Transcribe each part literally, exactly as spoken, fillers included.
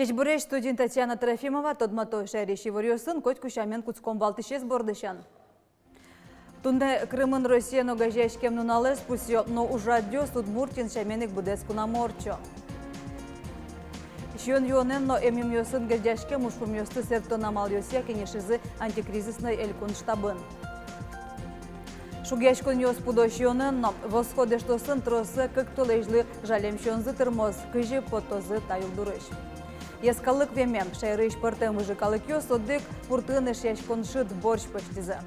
Ӟечбуресь! Студиын Татьяна Трофимова. Тодмато шаерысь иворъёсын. Котьку сямен кутском валтӥсез бордысен. Туннэ Крымын Россиен огазеяськем нуналэз пусъё, но ужрадъёс Удмуртиын сямен ик быдэс кунамы ортчо. Сиён-юонэн но эмъюмъёсын герӟаськем ужпумъёсты сэрттон амалъёсъя кенешизы антикризисной элькун штабын. Шугъяськонъёс пудо сиёнэн но. Восход эштосын тросэз кык толэзьлы жалем сиёнзы тырмоз. Кызьы потозы та югдурысь? Йӧскалык веме. Шаерысь пӧртэм выжы калыкъёс одӥг пуртыын эшъяськон шыд борщ пӧзьтӥзы.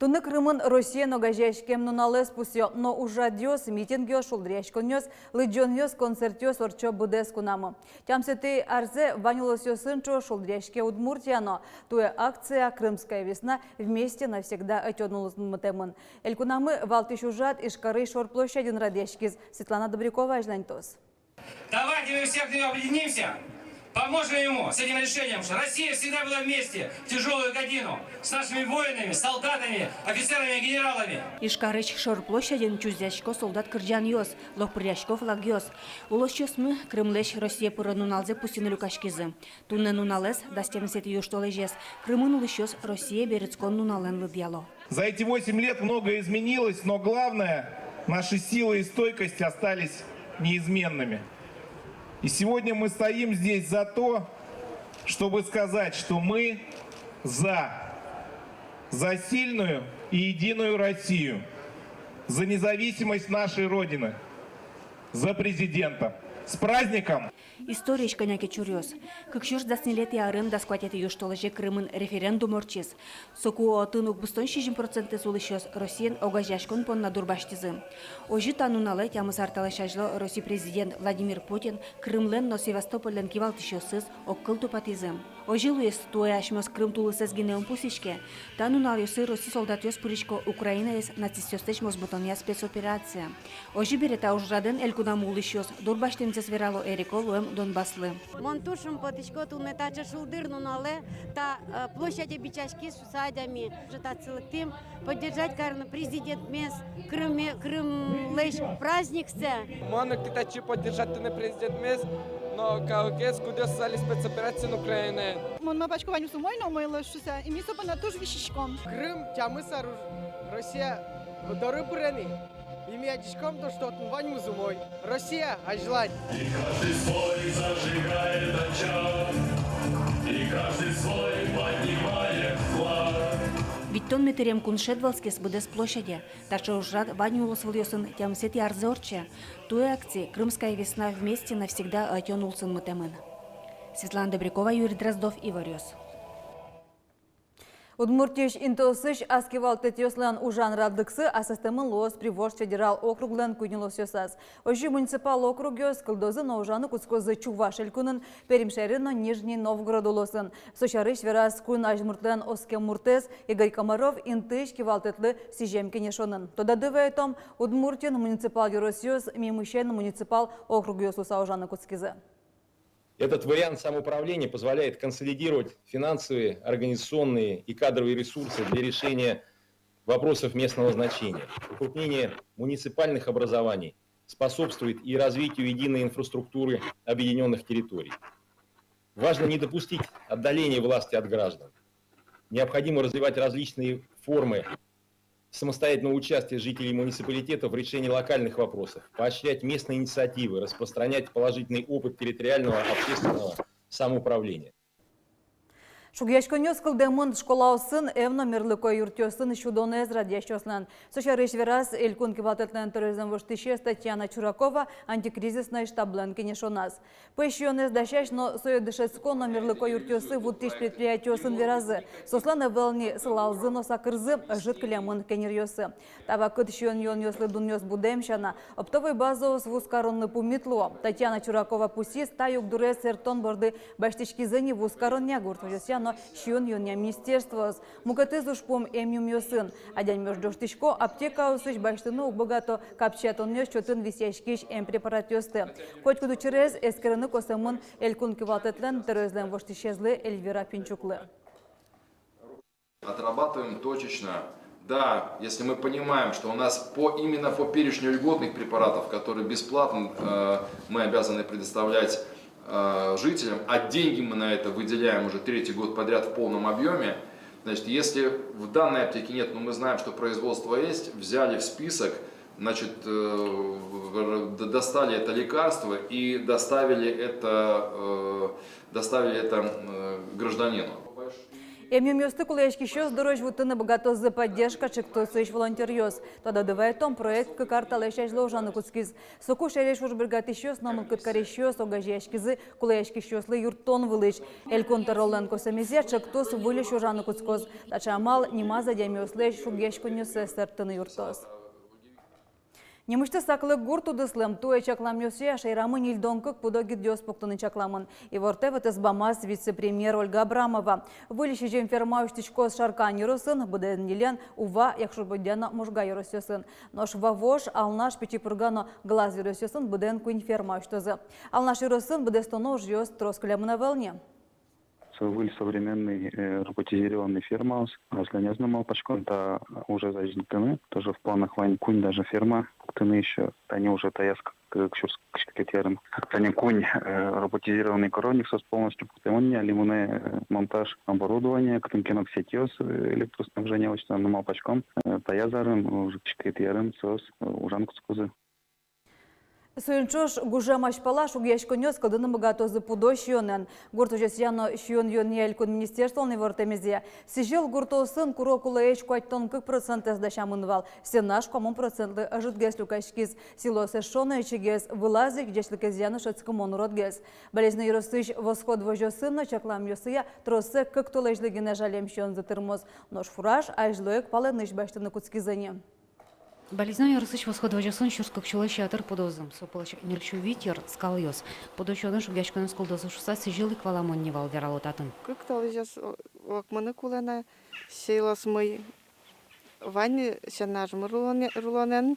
Туннэ Крымын Россиен огазеяськем нуналэз пусъё, но ужрадъёс, митингъёс, шулдыръяськонъёс, лыдӟонъёс, концертъёс ортчо быдэс кунамы. Тямысэтӥ арзэ вань улосъёсын ӵош шулдыръяське Удмуртия но. Туэ акция «Крымская весна. Вместе навсегда» ӧтён улсын мытэмын. Элькунамы валтӥсь ужрад Ижкарысь шор площадьын радъяськиз. Светлана Добрякова азьланьтоз. Давайте мы все к нему объединимся, поможем ему с этим решением, что Россия всегда была вместе в тяжёлую годину с нашими воинами, солдатами, офицерами и генералами. Ижкарысь шор площадьын чузъясько солдат кырӟанъёс, лопыръясько флагъёс. Улосчиосмы Крымлэсь Россие пыро нуналзэ пусйыны люкаськизы. Туннэ нуналэз, дас тямысэтӥ южтолэзез, Крымын улӥсьёс Россие берытскон нуналэн лыдъяло. За эти восемь лет многое изменилось, но главное, наши силы и стойкость остались неизменными. И сегодня мы стоим здесь за то, чтобы сказать, что мы за, за сильную и единую Россию, за независимость нашей Родины, за президента. С праздником! Историысь кӧня ке чуръёс. Кык сюрс дас ньылетӥ арын дас куатетӥ южтолэзе Крымын референдум ортчиз. Соку отын укмыстон сизьым процентэз улӥсьёс Россиен огазеяськон понна дурбасьтӥзы. Озьы та нуналэ, тямыс ар талэсь азьло, Росси президент Владимир Путин Крымлэн но Севастопольлэн кивалтӥсьёсыз огкыл тупатӥзы. Озьы луиз, туэ асьмеос Крым тулысэз гинэ ум пусйиське. Та нуналъёсы Росси солдатъёс пырисько Украинаез нацистъёслэсь мозмытонъя спецоперацие. Озьы бере, та ужрадэн элькунамы улӥсьёс дурбасьтэмзэс верало эрико луэм Донбасслы. Мон туж шумпотӥсько туннэ таӵе шулдыр нуналэ, та, э, площаде бичаськись шуса адями. Ӝытатсылыктым поддержать карыны президентмес, Крыме-, Крымлэсь праздниксэ. Мон ик татчы поддержать тыны президентмес но калыкез, кудъёсыз али спецоперациын Украинаын. Мон малпасько, ваньмыз умой но умой луоз шуса, и ми со понна туж висиськом. Крым тямыс ар уж Россия доры пыре ни. И ми адӟиськом то, что отын ваньмыз умой. Россия, азьлань! И каждый свой зажигает очаг, и каждый свой поднимает флаг. Витьтон метрем куншед вӧлскиз быдэс площаде. Таӵе ужрад вань улосвылъёсын тямысэтӥ арзэ ортче. Туэ акци «Крымская весна. Вместе навсегда» ӧтён улсын мытэмын. Светлана Добрякова, Юрий Дроздов, «Иворъёс». Удмуртиысь интыосысь ас кивалтэтъёслэн ужан радлыксы асэстэмын луоз Приволжск федерал округлэн куинь улосъёсаз. Озьы муниципал округъёс кылдозы но ужаны кутскозы Чуваш элькунын, Пермь шаерын но Нижний Новгород улосын. Со сярысь вераз кун азьмуртлэн оскем муртэз Игорь Комаров интыысь кивалтэтлы сӥзем кенешонын. Тодады вайытом, Удмуртиын муниципал ёросъёс мимысен муниципал округъёс луыса ужаны кутскизы. Этот вариант самоуправления позволяет консолидировать финансовые, организационные и кадровые ресурсы для решения вопросов местного значения. Укрупнение муниципальных образований способствует и развитию единой инфраструктуры объединённых территорий. Важно не допустить отдаления власти от граждан. Необходимо развивать различные формы самостоятельного участия жителей муниципалитетов в решении локальных вопросов, поощрять местные инициативы, распространять положительный опыт территориального общественного самоуправления. Шугъяськонъёс кылдэмын школаосын, эм но мерлыко юртъёсын сюдонэз радъясьёслэн. Со сярысь вераз элькун кивалтэтлэн тӧроезлэн воштӥсез Татьяна Чуракова антикризисной штаблэн кенешоназ. Пӧсь сиёнэз дасясь но сое дышетскон но мерлыко юртъёсы вуттӥсь предприятиосын веразы: соослэн ӧвӧл ни сылалзы но сакырзы, ӧжыт кылемын кенеръёсы. Та вакыт сиён-юонъёслы дунъёс будэм сяна, оптовой базаос вузкаронлы пумит луо. Татьяна Чуракова пусйиз, та югдурез сэрттон борды басьтӥськизы ни вузкаронъя, гурт возёсъя но сиён-юонъя министерствоос. Мукетыз ужпум эмъюмъёсын. Адямиос ӝожтӥсько аптекаосысь басьтыны уг быгато капчиятонъёс чотын висъяськись эмпрепаратъёсты. Котькуд учырез эскерыны косэмын элькун кивалтэтлэн тӧроезлэн воштӥсезлы Эльвира Пинчуклы. Отрабатываем точечно Да, если мы понимаем, что у нас по, именно по перечню льготных препаратов, которые бесплатно, э, мы обязаны предоставлять, э, жителям, а деньги мы на это выделяем уже третий год подряд в полном объёме, значит, если в данной аптеке нет, но мы знаем, что производство есть, взяли в список, значит, э, р-, д-, достали это лекарство и доставили это, э, доставили это, э, гражданину. Эмъюмъёсты кулэяськисьёс дорозь вуттыны быгатозы «Поддержка» ӵектосысь волонтёръёс. Тодады вайытом, проект кык ар талэсь азьло ужаны кутскиз. Соку сярысь уж бергатӥсьёс но мылкыд карисьёс огазеяськизы кулэяськисьёслы юрттон вылысь. Элькун тӧролэн косэмезъя, ӵектос выльысь ужаны кутскоз. Таӵе амал нимаз адямиослэсь шугъяськонъёссэс сэрттыны юрттоз. Нимысьтыз саклык гурт удыслы. Туэ чакламъёсъя, шаерамы ньыльдон кык пудо гидъёс пуктыны чакламын. Ивортэ вӧтыз бамаз вице-премьер Ольга Абрамова. Выль сизьым ферма усьтӥськоз Шаркан ёросын, быдэн ньылен — Ува, Якшур-Бӧдья но Можга ёросъёсын. Нош Вавож, Алнаш, Пичи Пурга но Глаз ёросъёсын быдэн куинь ферма усьтозы. Алнаш ёросын быдэстоно ужъёс трос кылемын ӧвӧл ни. Со выль современный, э, роботизированный фермаос. Аслэсьтыз но малпаськом та ужез азинтыны. Тоже в планах вань куинь даже ферма пуктыны ещё. Тани уже таяз кык сюрс кызь кыкетӥ арын. Тани куинь, э, роботизированный коровник, соос полностью пуктэмын ни, али мынэ, э, монтаж оборудования, кытын ке но сетьёс, э, электроснабжения лэсьтыны. Но малпаськом, э, таяз арын, уже кызь кыкетӥ арын соос, э, ужан кутскозы. Соин ӵош гужем азьпала шугъяськонъёс кылдыны быгатозы пудо сиёнэн. Гурт возёсъя но сиён-юонъя элькун министерстволэн ивортэмезъя, сӥзьыл гуртоосын куро кулэесь куатьтон кык процентэз дасямын вал, сенаж куамын процентлы ӧжытгес люкаськиз. Силос эшшо но ичигес, вылаз ик ӟечлыкезъя но шӧдскымон уродгес. Балезино ёросысь «Восход» возёсын но чакламъёсъя, троссэ кык толэзьлы гинэ жалем сиёнзы тырмоз. Нош фураж азьло ик палэнысь басьтыны кутскизы ни. Балезино ёросысь «Восход» возёсын сюрс кык сюлэсь ятыр пудозы, со пӧлысь ньыль сю вить йыр скалъёс. Пудо сиёнэн шугъяськонъёс кылдозы шуыса сӥзьыл ик валамон ни вал, верало татын. Кык толэзьёс о-, окмыны кулэ на, силосмы вань, сенажмы рулонэ-, рулонэн,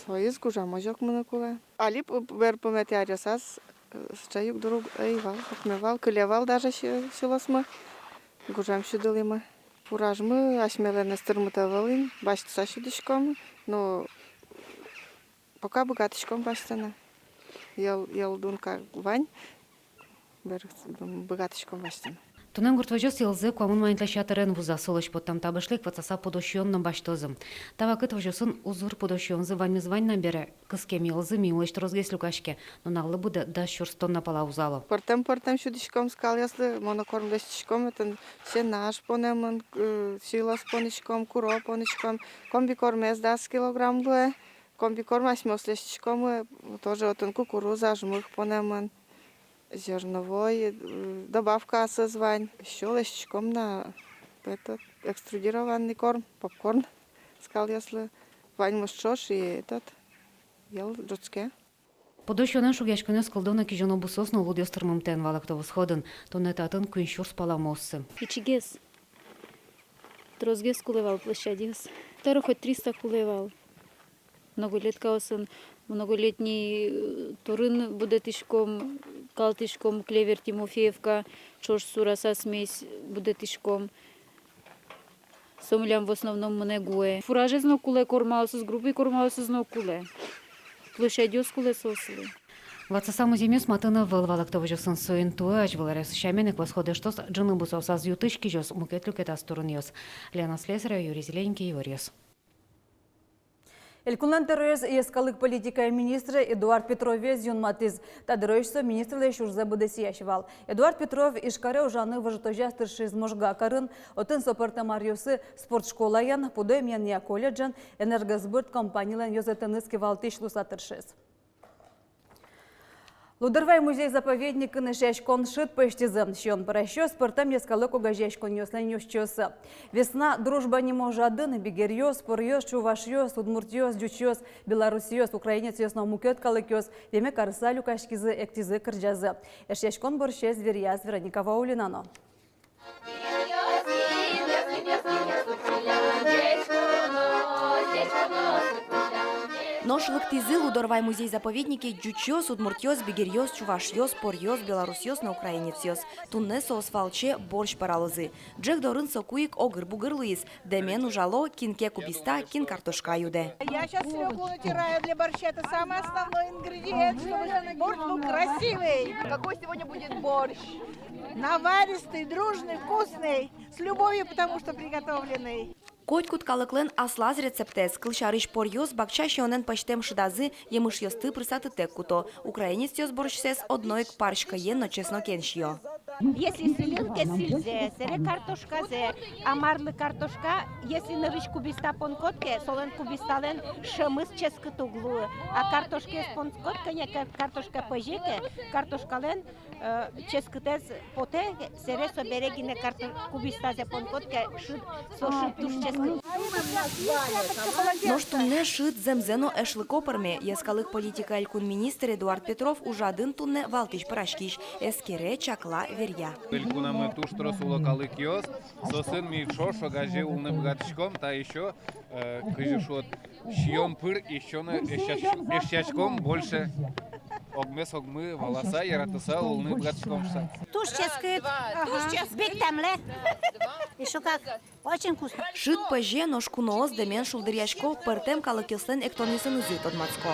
соиз гужемозь окмыны кулэ. Али п-, берпуметӥ аръёсаз, э, сыӵе югдур ӧй вал, окме вал, кыле вал даже си-, силосмы, гужем сюдылӥмы. Фуражмы асьмелэн эс тырмыт ӧвӧл ини, басьтыса сюдӥськом, но пока быгатӥськом басьтыны. Йӧл, йӧл дунка вань, берыктыса быгатӥськом басьтыны. Туннэ гурт возёс йӧлзэ куамын манетлэсь ятырен вуза, солэсь поттэм табышлы ик ватсаса пудо сиён но басьтозы. Та вакыт возёсын узыр пудо сиёнзы ваньмыз вань на бере, кыскем йӧлзы мимылэсь тросгес люкаське, нуналлы быдэ дас сюрс тонна пала вузало. Пӧртэм-пӧртэм сюдӥськом скалъёслы, монокорм лэсьтӥськом, отын сенаж понэмын, э, силос понӥськом, куро понӥськом, комбикормез дас килограмм луэ, комбикорм асьмеос лэсьтӥськом, э, тоже отын кукуруза, жмых понэмын, зерновой, э, добавкаосыз вань. Ещё лэсьтӥськом на этот экструдированный корм, попкорн скалъёслы. Ваньмыз ӵош и этот, йӧл ӝутске. Пудо сиёнэн шугъяськонъёс кылдо на кизёно бусыос но лудъёс тырмымтэен, валэкто «Восходын». Туннэ татын куинь сюрс пала мусо. Ичигес. Тросгес кулэ вал площадьёс. Таро хоть триста кулэ вал. Многолеткаосын, многолетний, э, турын будэтӥськом, калтӥськом, клевер Тимофеевка, ӵош сураса смесь будэтӥськом. Со милям в основном мынэ гуэ. Фуражез но кулэ, кормаосыз, группа кормаосыз но кулэ. Площадьёс кулэ соослы. Ватсаса музъемъёс матын ӧвӧл, валэкто возёсын. Соин туэ азьвыл аръёсы сямен ик «Восход» эштос ӝыны бусыосаз ю-тысь кизёз, мукет люкетаз турынъёс. Лена Слесарева, Юрий Зеленький, «Иворъёс». Элькунлэн тӧроез йӧскалык политикая министрэ Эдуард Петровез юнматӥз. Та дырозь со министрлэсь ужзэ быдэсъясь вал. Эдуард Петров Ижкаре ужаны выжытозяз тыршиз Можга карын. Отын со пӧртэм аръёсы спорт школаен, пудо эмъянъя колледжен, «Энергосбыт» компанилэн ёзэтэныз кивалтӥсь луыса тыршиз. Лудорвай музей-заповедникын эшъяськон шыд пӧзьтӥзы. Сиён пӧрасьёс пӧртэм йӧскалык огазеяськонъёслэн ёзчиоссы. «Весна — дружба» нимо ужрадын бигеръёс, поръёс, чувашъёс, удмуртъёс, ӟучъёс, белорусъёс, украинецъёс но мукет калыкъёс веме карыса люкаськизы, эктӥзы, кырӟазы. Эшъяськон бӧрсьы веръяз Вероника Ваулина но. Нош лыктӥзы Лудорвай музей-заповеднике ӟучъёс, удмуртъёс, бигеръёс, чувашъёс, поръёс, белорусъёс но украинецъёс. Туннэ соос валче борщ пӧралозы. Ӝӧк дорын соку ик огыр-бугыр луиз. Дэмен ужало, кин ке кубиста, кин картошка юдэ. Я щас свёклу натираю для борща. Это самый основной ингредиент, чтобы борщ был красивый. Какой сегодня будет борщ? Наваристый, дружный, вкусный, с любовью, потому что приготовленный. Котькуд калыклэн аслаз рецептэз. Кылсярысь, поръёс бакча сиёнэн пӧзьтэм шыдазы емышъёсты пырсатытэк куто. Украинецъёс борщсэс одно ик парсь кӧен но чеснокен сиё. Если сыльын ке, сыльзэ, сэре картошказэ, а марлы картошка, если нырысь кубиста понӥськод ке, солэн кубисталэн шӧмыз ческыт уг луы. А картошкаез понӥськод ке, не кар-, картошка пӧзе ке, картошкалэн, э, ческытэз потэ, сэре собере гинэ карто-, кубистазэ понӥськод ке, шыд, со шыд туж ческыт. Нош туннэ шыд зэмзэ но эшлыко пӧрме. Йӧскалык политикая элькун министр Эдуард Петров ужрадын туннэ валтӥсь пӧраськись. Эскере, чакла, веръя. Элькунамы туж трос уло калыкъёс, соосын ми ӵош огазе улыны быгатӥськом, та ещё, э, кызьы шуод, сиён пыр ещё но эшъясь-, эшъяськом больше. Огмес огмы валаса, яратыса улыны быгатӥськом шуса. Туж ческыт, туж ческыт. Бик тямле. Ещё как. Очень вкусно. Шыд пӧзе, нош куноос дэмен шулдыръясько, пӧртэм калыкъёслэн эктонъёсынызы тодматско.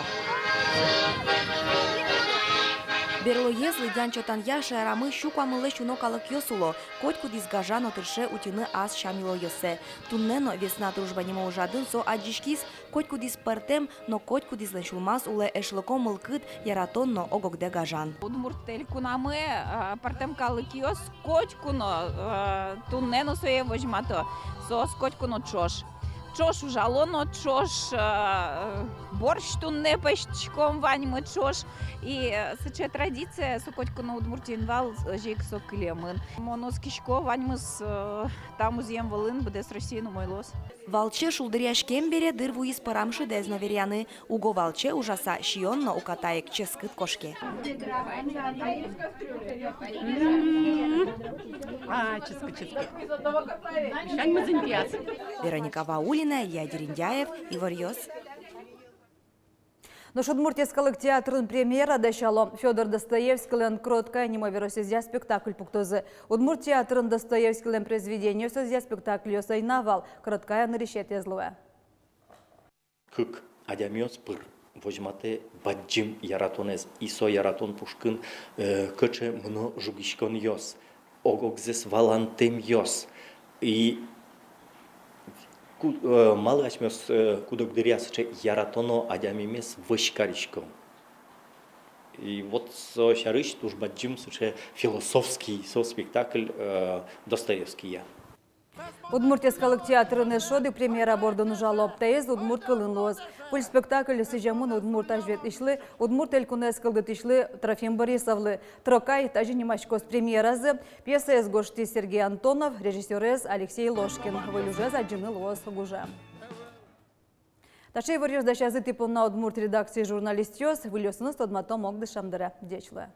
Берлоез лыдъян-чотанъя шаерамы сю куамынлэсь уно калыкъёс уло. Котькудӥз гажа но тырше утьыны ас сям-йылолъёссэ. Туннэ но «Весна дружбы» нимо ужрадын со адӟиськиз. Котькудӥз пӧртэм, но котькудӥзлэн сюлмаз улэ эшлыко мылкыд, яратон но ог-огдэ гажан. Удмурт Элькунамы, а, пӧртэм калыкъёс котьку но, а, туннэ но сое возьмато. Соос котьку но ӵош. Ӵош ужало но, ӵош, а, борщ туннэ пӧзьтӥськом ваньмы ӵош. И, э, сыӵе традиция, со котьку но Удмуртиын вал, озьы ик со кылемын. Мон оскисько, ваньмыз, э, та музъем вылын, быдэс Россиын умой луоз. Валче шулдыръяськем бере дыр вуиз пӧрам шыдэз но веръяны. Уго валче ужаса, сиён но уката ик ческыт кошке. М. А, ческыт, ческыт. Сянь мызын пияс. Вероника Ваулина, Илья Дерендяев, «Иворъёс». Нош Удмурт йӧскалык театрын премьера дасяло. Фёдор Достоевскийлэн «Кроткая» нимо веросъёзъя спектакль пуктозы. Удмурт театрын Достоевскийлэн произведениосызъя спектакльёс ӧй на вал. «Кроткая» нырысетӥез луэ. Кык адямиос пыр возьматэ бадӟым яратонэз, и со яратон пушкын, э, кыӵе мыно жугиськонъёс, ог-огзэс валантэмъёс. И ку-, э, малы асьмеос, э, куд-ог дыръя сыӵе яратоно адямимес вӧсь кариськом. И вот со сярысь туж бадӟым сыӵе философский со спектакль, э, Достоевскийя. Удмурт йӧскалык театрын эшшо одӥг премьера бордын ужало. Таиз удмурт кылын луоз. Куль спектакль сӥземын удмурт азьветлӥсьлы, Удмурт Элькунэз кылдытӥсьлы Трофим Борисовлы. «Трокай» тазьы нимаськоз премьеразы. Пьесаез гожтӥз Сергей Антонов, режиссёрез Алексей Ложкин. Выль ужез адӟыны луоз гужем. Таӵе иворъёс дасязы тӥ понна удмурт редакциысь журналистъёс. Выльёсыныз тодматом ог дышем дыре. Ӟеч луэ.